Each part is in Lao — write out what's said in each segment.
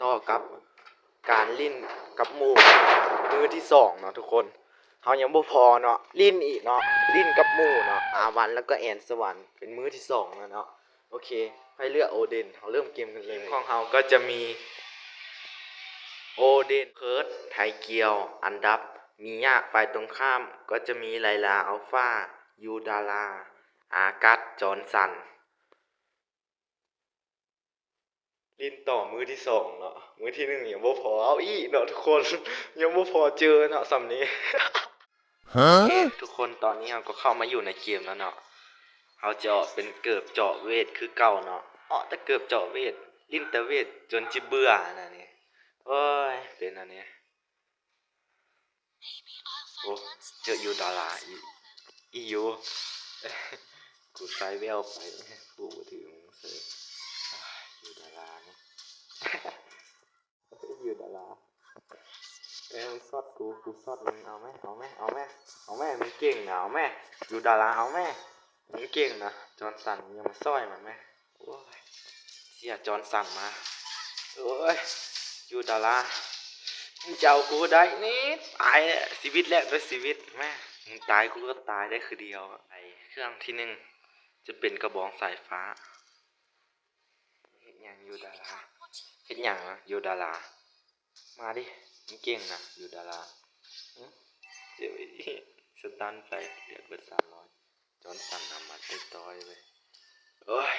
ຕໍ່ກັບການຫຼິ້ນກັບໝູ່ມື້ທີສອງເນາະທຸກຄົນ. ເຮົາຍັງບໍ່ພໍເນາະ, ຫຼິ້ນອີກເນາະ, ຫຼິ້ນກັບໝູ່ເນາະ, ອາວັນ ແລ້ວກໍແອນສະຫວັນ ເປັນມື້ທີສອງແລ້ວເນາະ. ໂອເຄ ໃຜເລືອກໂອເດນ? ເຮົາເລີ່ມເກມກັນເລີຍ. ທີມຂອງເຮົາກໍຈະມີໂອເດນ, ເຄິດ, ໄທກຽວ, ອັນດັບ, ມິຍະ. ຝ່າຍຕົງຂ້າມກໍຈະມີໄລລາ, ອັລຟາ, ຢູດາລາ, ອາກັດ, ຈອນສັນ. ຫຼິ້ນຕໍ່ມື້ທີສອງເນາະ, ມື້ທີໜຶ່ງຍັງບໍ່ພໍ ເອົາອີກເນາະທຸກຄົນ, ຍັງບໍ່ພໍເຈີເນາະສ່ຳນີ້. ຮະ? ໂອເຄ ທຸກຄົນ ຕອນນີ້ເຮົາກໍເຂົ້າມາຢູ່ໃນເກມແລ້ວເນາະ. ເຮົາຈະອອກເປັນເກີບເຈາະເວດຄືເກົ່າເນາະ, ເອາະແຕ່ເກີບເຈາະເວດ, ຫຼິ້ນແຕ່ເວດຈົນຊິເບື່ອນະນີ້. ໂອ້ຍ ເປັນອັນນີ້. ໂອ້ ເຈີຢູ່ດາລາອີກ ອີຢູ່. ກູໃຊ້ແວ່ວໄປ ກູບໍ່ຖືກເລີຍ ຢູ່ດາລານີ້. ຢູ່ດາລາ. ເອີ ມຶງຊັອດກູ ກູຊັອດມຶງ. ເອົາແມ ເອົາແມ ເອົາແມ ເອົາແມ ມຶງເກັ່ງນະ ເອົາແມ ຢູ່ດາລາ ເອົາແມ ມຶງເກັ່ງນະ. ຈອນສັນຍັງມາຊ່ອຍມັນແມ. ໂອ້ຍ ເສຍຈອນສັນມາ. ໂອ້ຍ ຢູ່ດາລາ ມຶງຈະເອົາກູໄດ້ນີ້ ຕາຍແລ້ວ ຊີວິດແລກດ້ວຍຊີວິດແມ. ມຶງຕາຍ ກູກໍຕາຍໄດ້ຄືດຽວ. ໄອ້ເຄື່ອງທີໜຶ່ງ ຈະເປັນກະບອງສາຍຟ້າ. ເຮັດຫຍັງຢູ່ດາລາ? ເຮັດຫຍັງນະ ຢູ່ດາລາ? ມາດິ ມຶງເກັ່ງນະ ຢູ່ດາລາ. ຫຶ ເຈັບອີກ ສະຕັນໄປ ເລືອດເບິດສາມຮ້ອຍ. ຈອນສັນນຳມາຕ່ອຍໆເວີຍ. ໂອ້ຍ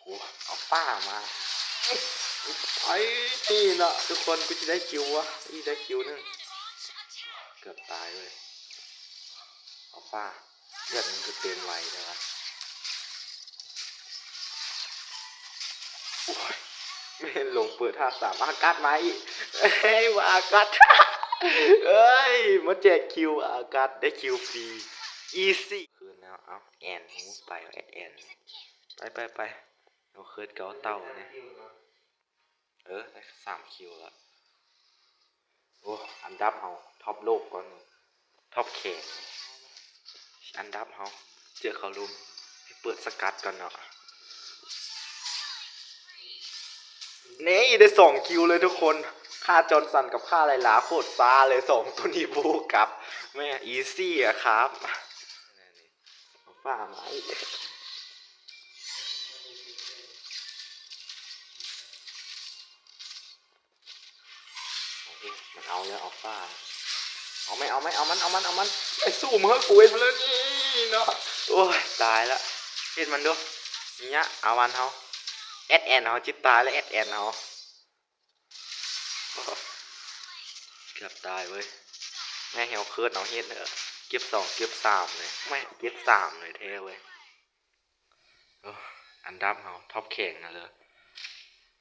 ໂອ້ໂຫ ເອົາຟ້າມາ. ໄອ້ ນີ້ເນາະທຸກຄົນ ກູຊິໄດ້ຄິວວະ. ອີ ໄດ້ຄິວໜຶ່ງ ເກືອບຕາຍເວີຍ. ເອົາຟ້າ ເລືອດມັນຄືເຕັມໄວແທ້ວະ. ໂອ້ຍ ແມ່ນລົງເປີດທ່າສາມ ອາກັດມາອີກ. ເອີຍ ບໍ່ອາກັດ ເອີຍ ມາແຈກຄິວ ອາກັດໄດ້ຄິວຟຣີ ອີຊີ. ຄືນແລ້ວ ເອົາ ແອນ ຫູ ໄປ ແອດແອນ ໄປ ໄປ ໄປ. ເອົາເຄີດເກົາເຕົານີ້ ເອີ ໄດ້ສາມຄິວລະ. ໂອ້ ອັນດັບເຮົາທັອບໂລກກ່ອນ ທັອບແຂງ ອັນດັບເຮົາ ເຈີເຂົ້າລຸ່ມ ໃຫ້ເປີດສະກັດກ່ອນເນາະ. ນີ້ ໄດ້ສອງຄິວເລີຍທຸກຄົນ. ຂ້າຈອນສັນກັບຂ້າໄລລາໂຄດຊ້າເລີຍ ສອງໂຕນີ້ບໍ່ກັບ ແມ່ ອີຊີອະຄັບ. ຟ້າມາອີກ. ເອີ ມັນເອົາແລ້ວ ເອົາຟ້າ. ເອົາແມ ເອົາແມ ເອົາມັນ ເອົາມັນ ເອົາມັນ. ໄອ້ ສູ້ມາເຮີ ກູເຮັດເລີຍນີ້ເນາະ. ໂອ້ຍ ຕາຍລະ. ເຮັດມັນດູ ມີຍະ ອາວັນເຮົາ ແອດແອນເຮົາ ຈິດຕາຍແລ້ວ ແອດແອນເຮົາ. ເກືອບຕາຍເວີຍ. ແມ່ ເຮົາເຄີດເຮົາເຮັດເນາະ ເກັບສອງເກັບສາມເລີຍ ແມ່ ເກັບສາມເລີຍແທ້ເວີຍ. ໂອ້ ອັນດັບເຮົາທັອບແຂງນະເລີ.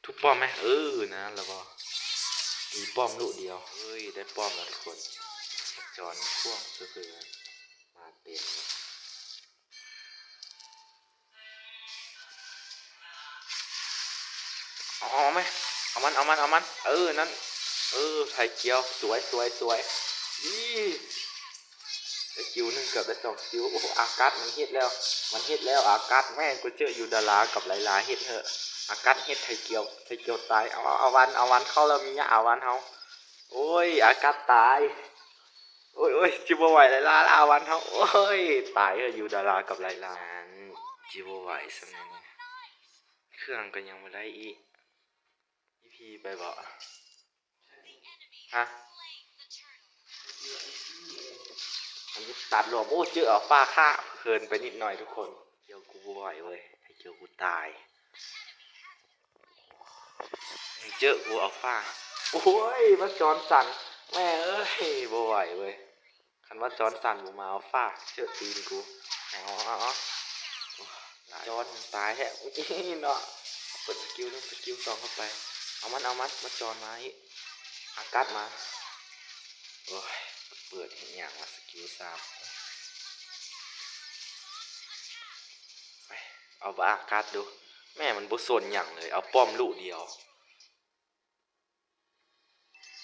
ທຸບປ້ອມແມ. ເອີ ນັ້ນລະບໍ່ ຕີປ້ອມລູກດຽວ. ເອີຍ ໄດ້ປ້ອມແລ້ວທຸກຄົນ. ຈອນພວກເສືອມາເຕັມ. ເອົາ ເອົາແມ ເອົາມັນ ເອົາມັນ ເອົາມັນ. ເອີ ນັ້ນ ເອີ ໄທກຽວ ສວຍ ສວຍ ສວຍ. ອີ ໄດ້ຄິວໜຶ່ງ ເກືອບໄດ້ສອງຄິວ. ໂອ້ ອາກັດມັນເຮັດແລ້ວ ມັນເຮັດແລ້ວ ອາກັດ. ແມ່ ກູເຈີຢູ່ດາລາກັບໄລລາເຮັດເຮີ ອາກັດເຮັດ ໄທກຽວ ໄທກຽວຕາຍ. ເອົາ ເອົາ ອາວັນ ອາວັນເຂົ້າແລ້ວ ມີຍະ ອາວັນເຮົາ. ໂອ້ຍ ອາກັດຕາຍ. ໂອ້ຍ ໂອ້ຍ ຈິບໍ່ໄຫວແລ້ວລະ ອາວັນເຮົາ. ໂອ້ຍ ຕາຍເຮີ ຢູ່ດາລາກັບໄລລາ ຈິບໍ່ໄຫວສ່ຳນີ້. ເຄື່ອງກໍຍັງບໍ່ໄດ້ອີກ ອີພີໄປບໍ່? ຮະ? ມັນຈະຕັດລວມ. ໂອ້ ເຈີອັລຟາຂ້າເພີນໄປນິດໜ້ອຍທຸກຄົນ. ກຽວກູບໍ່ໄຫວເວີຍ ກຽວກູຕາຍ. ເຈີກູອັລຟາ. ໂອ້ຍ ມາຈອນສັນ ແມ່ເອີຍ ບໍ່ໄຫວເວີຍ. ຄັນວ່າຈອນສັນບໍ່ມາອັລຟາ ເຈີຕີນກູ. ເອົາ ເອົາ ເອົາ ເອົາ. ໂອ້ ຈອນຕາຍແທ້ເນາະ. ເປີດສະກິວໜຶ່ງ ສະກິວສອງເຂົ້າໄປ. ເອົາມັນ ເອົາມັນ ມາຈອນມາອີກ. ອາກັດມາ. ໂອ້ຍ ເປີດເຮັດຫຍັງວະ ສະກິວສາມ. ເອົາບາອາກັດດູ. ແມ່ ມັນບໍ່ສົນຫຍັງເລີຍ ເອົາປ້ອມລູກດຽວ.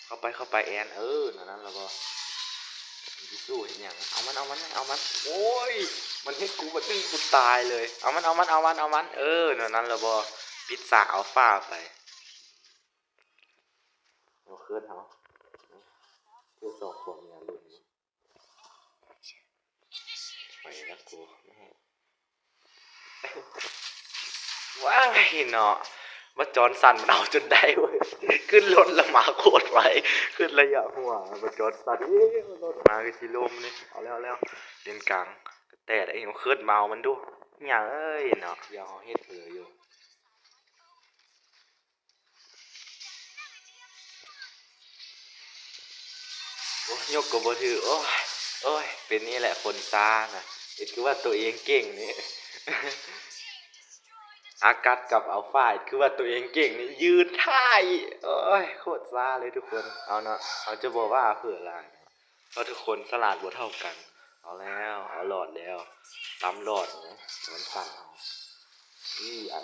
ເຂົ້າໄປ ເຂົ້າໄປແອນ. ເອີ ນັ້ນລະບໍ່ ຊິສູ້ເຮັດຫຍັງ. ເອົາມັນ ເອົາມັນ ເອົາມັນ. ໂອ້ຍ ມັນເຮັດກູບາດນີ້ ກູຕາຍເລີຍ. ເອົາມັນ ເອົາມັນ ເອົາມັນ ເອົາມັນ. ເອີ ນັ້ນລະບໍ່ ປິດສາກອັລຟາໄປ. ເອີ້ນເຮົາ ເທື່ອສອງຜົວເມຍລຸ້ນ ໄປລະກູ ວ້າຍເນາະ ບັກຈອນສັນມັນເອົາຈົນໄດ້ເວີຍ ຂຶ້ນລົດລະມາໂຄດໄວ ຂຶ້ນໄລຍະຫົວ ບັກຈອນສັນ ເອີ ລົດມາຄືຊິລົ້ມນີ້ ເອົາແລ້ວ ເອົາແລ້ວ ເລນກາງ ກະແຕກ ເອີ ເຄີດມາເອົາມັນດູ ຫຍັງເອີຍເນາະ ດຽວເຮົາເຮັດເຜີຢູ່. ໂອ້ຍ ຍົກກໍບໍ່ຖືກ ໂອ້ຍ ໂອ້ຍ ເປັນນີ້ແຫຼະຄົນຊ້ານະ ເຮັດຄືວ່າໂຕເອງເກັ່ງນີ້ ອາກັດກັບອັລຟາ ເຮັດຄືວ່າໂຕເອງເກັ່ງນີ້ ຢືນທ້າຍ ໂອ້ຍ ໂຄດຊ້າເລີຍທຸກຄົນ ເອົາເນາະ ເຮົາຈະບໍ່ວ່າເຜີຫຼາຍ ເພາະທຸກຄົນສະຫຼາດບໍ່ເທົ່າກັນ ເອົາແລ້ວ ເອົາຫຼອດແລ້ວ ຕຳຫຼອດນະ ມັນສັ່ນເອົາ ອີ ໄອ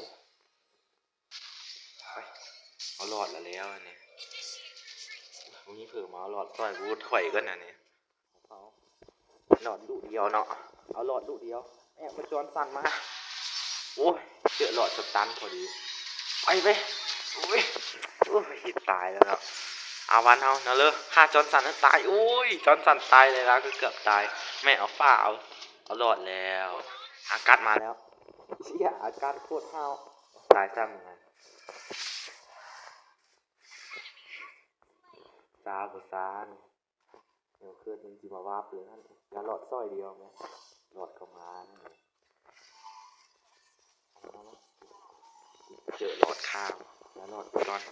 ເອົາຫຼອດລະແລ້ວອັນນີ້ ບໍ່ມີເຜີມາເອົາຫຼອດຊ່ອຍ ກູຖອຍກ່ອນອັນນີ້ ເອົາຫຼອດລູກດຽວເນາະ ເອົາຫຼອດລູກດຽວ ແອບມາຈອນສັນມາ ໂອ້ຍ ເຈີຫຼອດສະຕັນພໍດີ ໄປເວີຍ ໂອ້ຍ ໂອ້ຍ ເຮັດຕາຍແລ້ວເນາະ ອາວັນເຮົານະເລີ ຂ້າຈອນສັນໃຫ້ຕາຍ ໂອ້ຍ ຈອນສັນຕາຍເລີຍລະ ກໍເກືອບຕາຍ ແມ່ເອົາຟ້າເອົາ ເອົາຫຼອດແລ້ວ ອາກັດມາແລ້ວ ເຊຍ ອາກັດໂຄດຫ້າວ ຕາຍຊ້ຳນັ້ນ ຊາບໍ່ຊານີ້ ແນວເກີດມັນຊິມາວາບເລີຍຫັ້ນ ຢ່າຫຼອດຊອຍດຽວແມ່ ຫຼອດເຂົ້າມານັ້ນແຫຼະ ເຈີຫຼອດຂ້າງ ຢ່າຫຼອດໄປກ່ອນ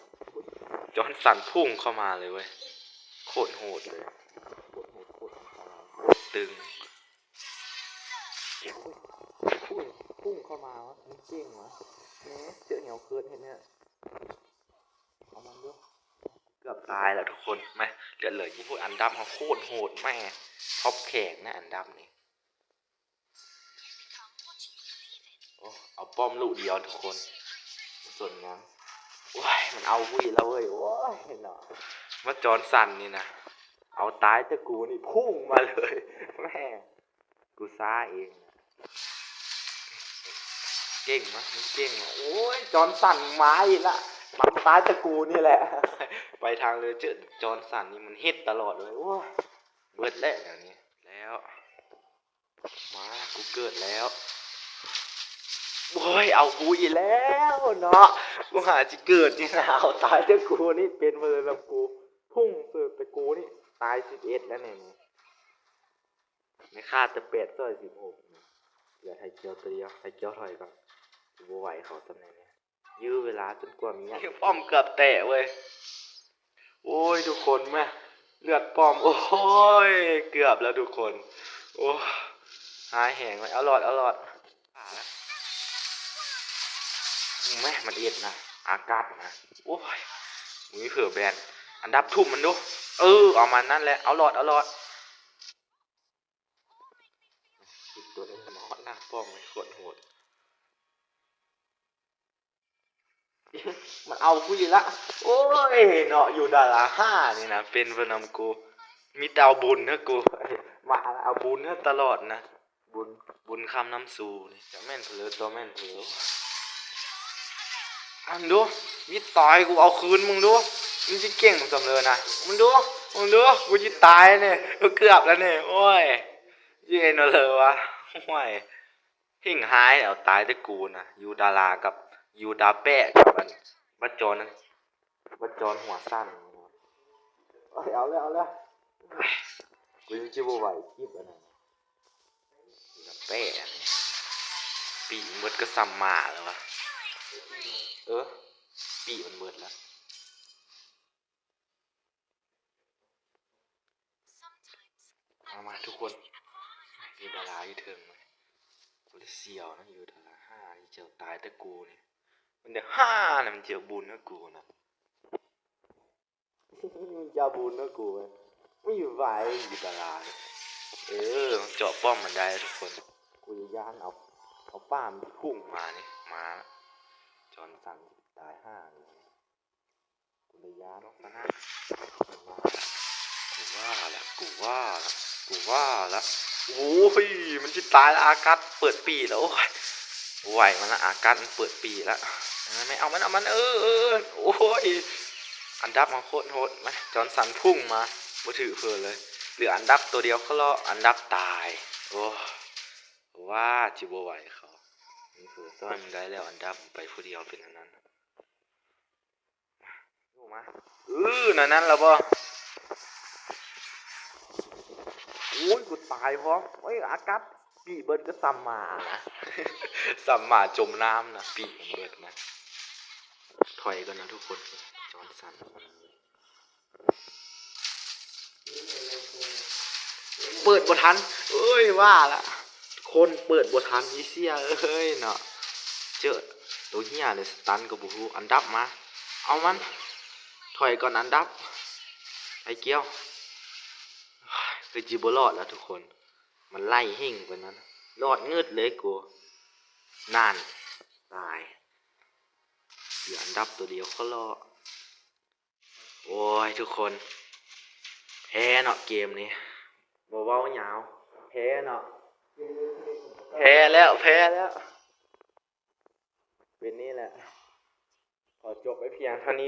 ຈອນສັນພຸ່ງເຂົ້າມາເລີຍເວີຍ ໂຄດໂຫດເລີຍ ໂຄດໂຫດ ໂຄດອັນຕະລາຍ ໂຄດຕຶງ ໂອ້ຍ ພຸ່ງ ພຸ່ງເຂົ້າມາວະ ມັນເກັ່ງວະ ແໝ່ ເຈີແນວເກີດເຮັດແນວ ເອົາມັນດູ ເກືອບຕາຍແລ້ວທຸກຄົນ ແໝ່ ເລືອດເຫຼືອຢູ່ ໂອ້ຍ ອັນດັບເຮົາໂຄດໂຫດ ແໝ່ ທັອບແຂງນະ ອັນດັບນີ້ ໂອ້ ເອົາປ້ອມລູກດຽວທຸກຄົນ ບໍ່ສົນຫຍັງ ໂອ້ຍ ມັນເອົາກູອີກແລ້ວເວີຍ ໂອ້ຍເນາະ ມາຈອນສັນນີ້ນະ ເອົາຕາຍແຕ່ກູນີ້ ພຸ່ງມາເລີຍ ແໝ່ ກູຊ້າເອງ ເກັ່ງມະ ມັນເກັ່ງມະ ໂອ້ຍ ຈອນສັນມາອີກລະ ມັນຕາຍແຕ່ກູນີ້ແຫຼະ ໄປທາງເລີຍ ເຈີຈອນສັນນີ້ມັນເຮັດຕະຫຼອດເລີຍ ໂອ້ຍ ເບິດແລ້ວແນວນີ້ ແລ້ວ ມາ ກູເກີດແລ້ວ ໂອ້ຍ ເອົາກູອີກແລ້ວເນາະ ກູຫາຊິເກີດນີ້ນະ ເອົາຕາຍແຕ່ກູນີ້ ເປັນເວີນຳກູ ພຸ່ງເສີບແຕ່ກູນີ້ ຕາຍສິບເອັດແລ້ວນີ້ ແມ່ຄ້າແຕ່ແປດຊອຍສິບຫົກ ເຫຼືອໄທກຽວຕົວດຽວ ໄທກຽວຖອຍກ່ອນ ບໍ່ໄຫວເຂົາສ່ຳໃດນີ້ ຢື້ເວລາຈົນກວ່າມີຍາດ ປ້ອມເກືອບແຕກເວີຍ ໂອ້ຍ ທຸກຄົນ ແມ່ ເລືອດປ້ອມ ໂອ້ຍ ເກືອບແລ້ວທຸກຄົນ ໂອ້ຍ ຮ້າຍແຮງເວີຍ ເອົາຫຼອດ ເອົາຫຼອດ ແມ່ ມັນເອັດນະ ອາກັດນະ ໂອ້ຍ ມີເຜີແບນ ອັນດັບທຸບມັນດູ ເອີ ເອົາມັນນັ້ນແຫຼະ ເອົາຫຼອດ ເອົາຫຼອດ ອີກຕົວໜຶ່ງມາຮອດໜ້າປ້ອມ ໂຄດໂຫດ ມັນເອົາກູອີກລະ ໂອ້ຍເນາະ ຢູ່ດາລາຫ້ານີ້ນະ ເປັນເວີນຳກູ ມີແຕ່ເອົາບຸນໃຫ້ກູ ມາເອົາບຸນໃຫ້ຕະຫຼອດນະ ບຸນ ບຸນຄຳນຳສູ່ນີ້ ຈະແມ່ນເຜີ ຕົວແມ່ນເຜີ ອັນດູ ວິດຕາຍ ກູເອົາຄືນ ມຶງດູ ມຶງຊິເກັ່ງສ່ຳເລີນະ ມຶງດູ ມຶງດູ ກູຊິຕາຍນີ້ ເກືອບແລ້ວນີ້ ໂອ້ຍ ເຢັນເລີວະ ໂອ້ຍ ເຮງຮ້າຍ ເອົາຕາຍແຕ່ກູນະ ຢູ່ດາລາກັບ ຢູ່ດາແປະກັບອັນ ບັດຈອນ ບັດຈອນຫົວສັ້ນ ເອົາແລ້ວ ເອົາແລ້ວ ກູຍັງຊິບໍ່ໄຫວຄລິບອັນນັ້ນ ດາແປະອັນນີ້ ປີກມັນເບິດກໍສ່ຳໝາແລ້ວວະ ເອີ ປີກມັນເບິດແລ້ວ. ມາ ມາທຸກຄົນ ມີດາລາຢູ່ເທິງ ກູລະສຽວນະ ຢູ່ດາລາຫ້າ ເຈົ້າຕາຍແຕ່ກູນີ້ ມັນໄດ້ຫ້ານະ ມັນເຈົ້າບຸນນະກູນະ ມັນເຈົ້າບຸນນະກູ ມີໄວຢູ່ດາລາ ເອີ ເຈາະປ້ອມມັນໄດ້ທຸກຄົນ ກູຢ້ານເອົາ ເອົາປ້າມພຸ່ງມານີ້ ມາ ຈອນສັນຕາຍຫ້ານີ້. ກູລະຍາດອກມານະ ກູວ່າລະ ກູວ່າລະ ກູວ່າລະ ໂອ້ຍ ມັນຊິຕາຍລະ ອາກັດເປີດປີກລະ ໂອ້ຍ ບໍ່ໄຫວມັນລະ ອາກັດມັນເປີດປີກລະ ແມ່ນ ເອົາມັນ ເອົາມັນ ເອີ ເອີ ເອີ ໂອ້ຍ ອັນດັບມາໂຄດໂຫດ ມາ ຈອນສັນພຸ່ງມາ ບໍ່ຖືກເພີເລີຍ ເຫຼືອອັນດັບຕົວດຽວເຂົາເລາະ ອັນດັບຕາຍ. ໂອ້ ວ່າຊິບໍ່ໄຫວເຂົາ ມີເພີຊ່ອຍມັນໄດ້ແລ້ວ ອັນດັບໄປຜູ້ດຽວເປັນອັນນັ້ນ. ມາ ເອີ ນັ້ນລະບໍ່? ໂອ້ຍ ກູຕາຍພ້ອມ. ໂອ້ຍ ອາກັບ ປີເບິດກໍສ່ຳໝານະ ສ່ຳໝາຈົມນ້ຳນະ ປີມັນເບິດນະ. ຖອຍກ່ອນນະທຸກຄົນ ຈອນສັນ ເປີດບໍ່ທັນ. ເອີຍ ວ່າລະ ຄົນເປີດບໍ່ທັນ ອີເຊຍເອີຍເນາະ. ເຈີໂຕເຫຍເລີຍ ສະຕັນກໍບໍ່ຮູ້. ອັນດັບມາ ເອົາມັນ ຖອຍກ່ອນ ອັນດັບ ໄອ້ກ້ຽວ ຄືຊິບໍ່ລອດລະທຸກຄົນ ມັນໄລ່ເຮ່ງປານນັ້ນ ລອດງຶດເລີຍກູ. ນັ້ນ ຕາຍ ເຫຼືອອັນດັບຕົວດຽວເຂົາເລາະ. ໂອ້ຍ ທຸກຄົນ ແພ້ເນາະເກມນີ້ ບໍ່ເວົ້າຍາວ ແພ້ເນາະ ແພ້ແລ້ວ ແພ້ແລ້ວ. ເປັນນີ້ແຫຼະ ຂໍຈົບໄວ້ພຽງເທົ່ານີ້.